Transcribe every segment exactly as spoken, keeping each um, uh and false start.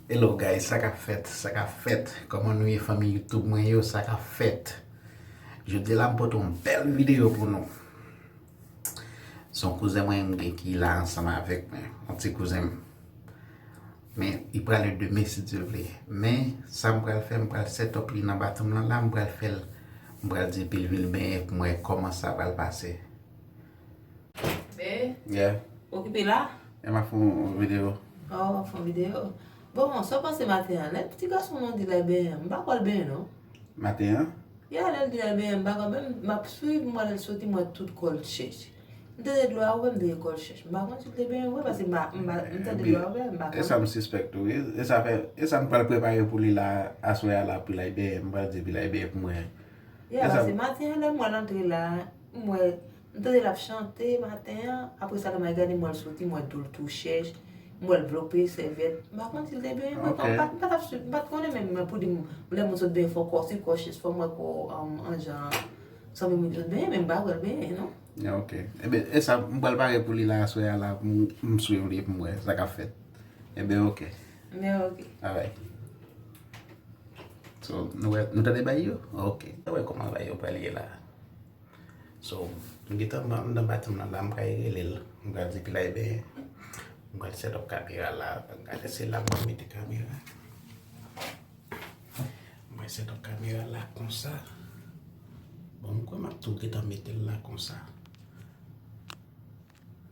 Hello guys, sa k ap fèt, sa k ap fèt? Kòman nou ye fanmi YouTube mwen yo, sa k ap fèt? Jodi la m pote yon bèl videyo pou nou. Se yon kouzen mwen m gen ki la ansanm avèk mwen, yon ti kouzen m. Men li prale demen si Dye vle. Men sa m pral fè, m pral set up li nan batèm lan la, m pral fè l, m pral di epi l vin benyen pou m wè kòman sa pral pase. Ben, yeah. Okipe la? E m ap fè yon videyo. Oh, w ap fè yon videyo. Bon, sa w panse maten an? Lè ti gason nan di l al benyen, m pa kwè l benyen non. Maten an? Ya, lè l di l al benyen, m pa kwè, men m ap swiv, m wè lè l soti, m wè tout kò l chèch. M tande dlo a ouvè, m tande kò l chèch. M pa konn si l te benyen vre, paske m pa, m pa, m tande dlo a ouvè, m pa konn. E sa m sispèk tou, wi. E sa fè, e sa m pral prepare pou li la, aswè a la, pou l al benyen, m pral di epi l al benyen pou m wè. Ya, paske maten an, lè m wè l antre la, m wè M tande l ap chante maten an, apre sa lè m al gade m wè l soti, m wè dlo l tou chèch, m wè l vlope sèvyèt. M pa konn si l te benyen vre, m pa, m pa t ap swiv, m pa t konnen menm pou di m lè moun sot benyen fò kò, si kò chèch, fò m wè kò an jan sanble moun sot benyen, men m pa kwè l benyen non. Ya, ok. Ebyen, e sa, m pral pare pou li la aswè a la, pou m swiv li, pou m wè sa k ap fèt. Ebyen, ok. Ebyen, ok. Alright. So, nou wè, nou tande bay yo? Ok. Nou wè kòman bay yo pral ye la. So, m gentan nan batèm nan la, m pral rele l. M pral di epi l al benyen. M pral set up kamera la. Gade se la m pral mete kamera. M pral set up kamera la konsa. Bon, m kwè m ap tou gentan mete l la konsa.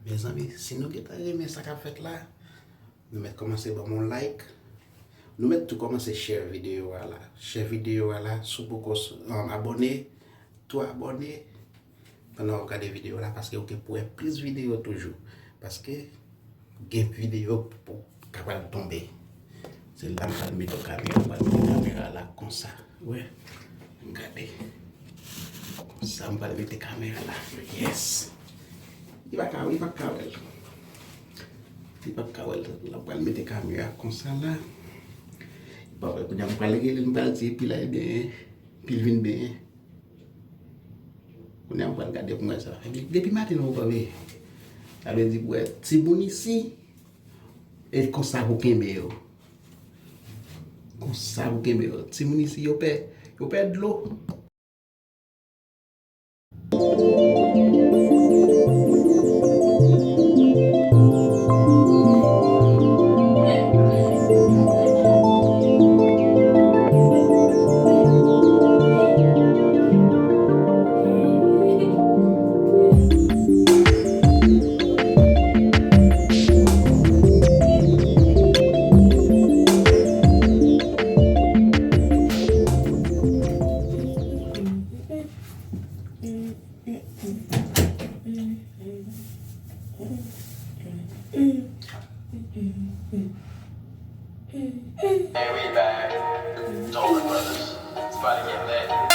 Mezanmi, si nou gentan renmen sa k ap fèt la, nou mèt kòmanse ban m yon like. Nou mèt tou kòmanse share videyo a la. Share videyo a la, si w poko s-, um, abòne, tou abòne pandan w ap gade videyo la, paske w gen pou wè plis videyo toujou. Paske gen videyo pou k ap pral tonbe. Se la m pral mete kamera, m pral mete kamera la konsa. Wè, gade. Konsa m pral mete kamera la. Yes. Li pa ka, li pa ka wè l. Li pa ka wè l. La m pral mete kamera konsa la. Li pa wè, kounye a m pral rele l, m pral di epi l al benyen, epi l vin benyen. Kounye a m pral gade pou m wè sa. Epi depi maten nan ou pa veye. Sa vle di pou wè timoun isi, e konsa pou kenbe yo. Konsa pou kenbe yo. Timoun isi yo pè, yo pè dlo. And we back. Dolan Brothers. It's about to get lit.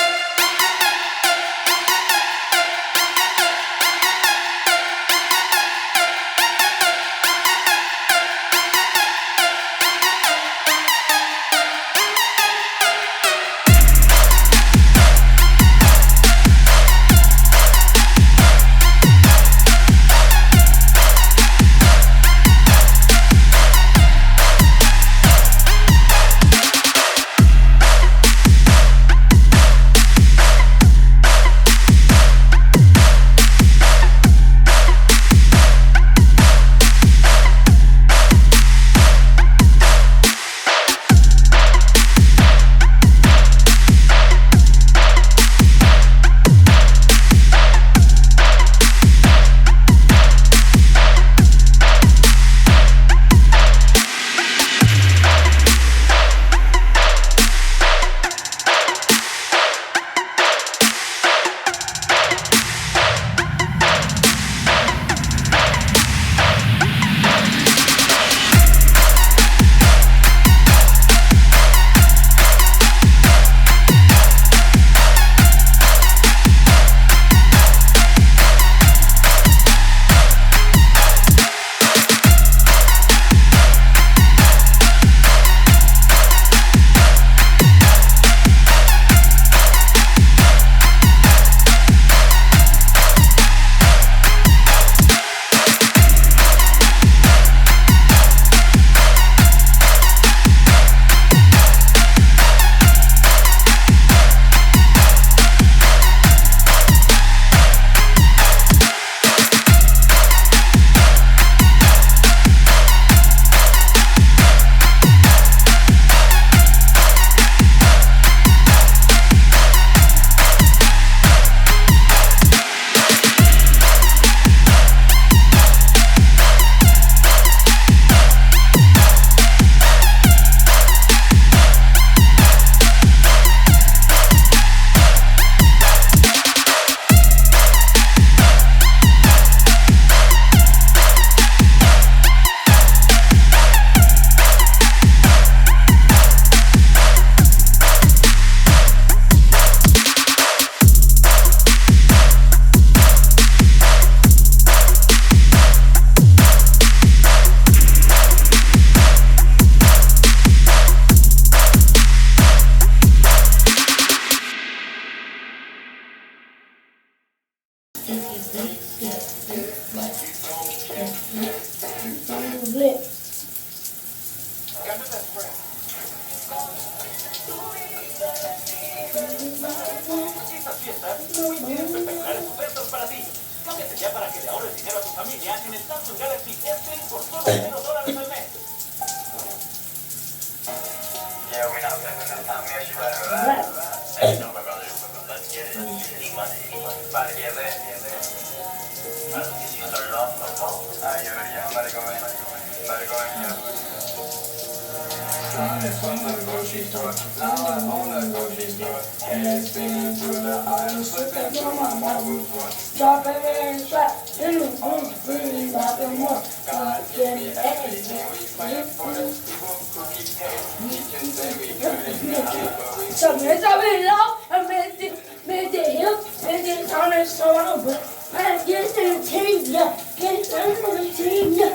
So, mete love, mete, mete help, mete honor, so I don't, I get entertained, yeah, get entertained, yeah.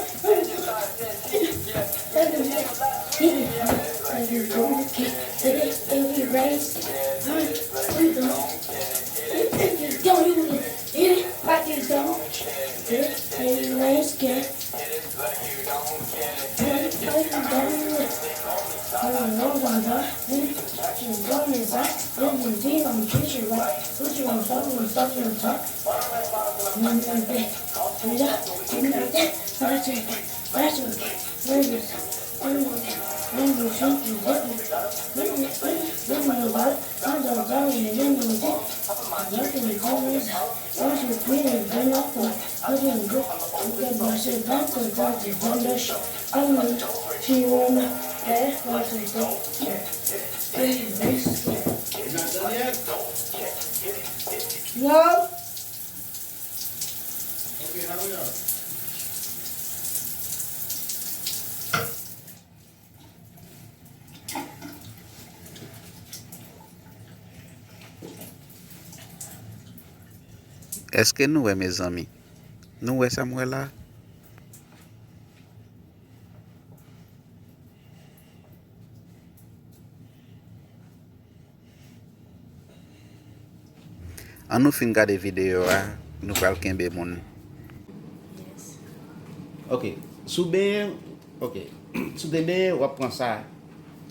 Yo. Èske nou wè, mezanmi? Nou wè sa m wè la? An nou fin gade videyo a, nou pral kenbe moun. Ok. Si w benyen, ok. Si w te benyen, w ap pran sa.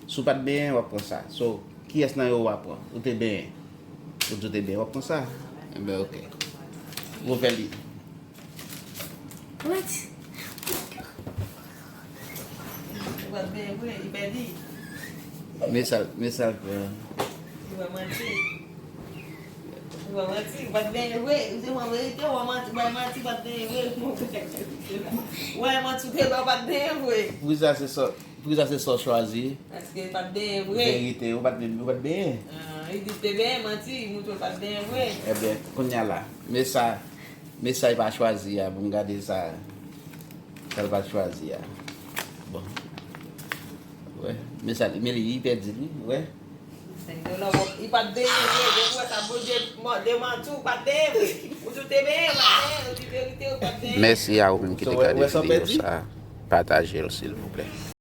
Si w pa t benyen, w ap pran sa. So, kiyès nan yo w a pran? Ou te benyen. Ou di w te benyen, w ap pran sa. Enben, ok. Ou fè li. What? Ou pa t benyen vre, li pèdi. Men sa, men sa l fè. Li pa manti. Ou pa manti, ou pa t benyen vre. Ou te pran verite, ou pa manti, ou pa manti, ou pa t benyen vre. Ou pa manti, ou te la, ou pa t benyen vre. Poukisa se sa, poukisa se sa w chwazi? Paske ou pa t benyen vre. Verite, ou pa t, ou pa t benyen. Ah, li di te benyen, manti, li montre ou pa t benyen vre. Ebyen, kounye a la, men sa, men sa l pa chwazi a, pou m gade sa, sa l pa t chwazi a. Bon. Wè, men sa, men li, li pèdi li, wè. Senk dola, bon, li pa t benyen vre, depi w wè sa, Bondye mande manti, ou pa t benyen vre. Ou di w te benyen, ou pa t benyen, ou di verite, ou pa t benyen. Mèsi a ou menm ki te gade videyo sa. Pataje l, silvouplè.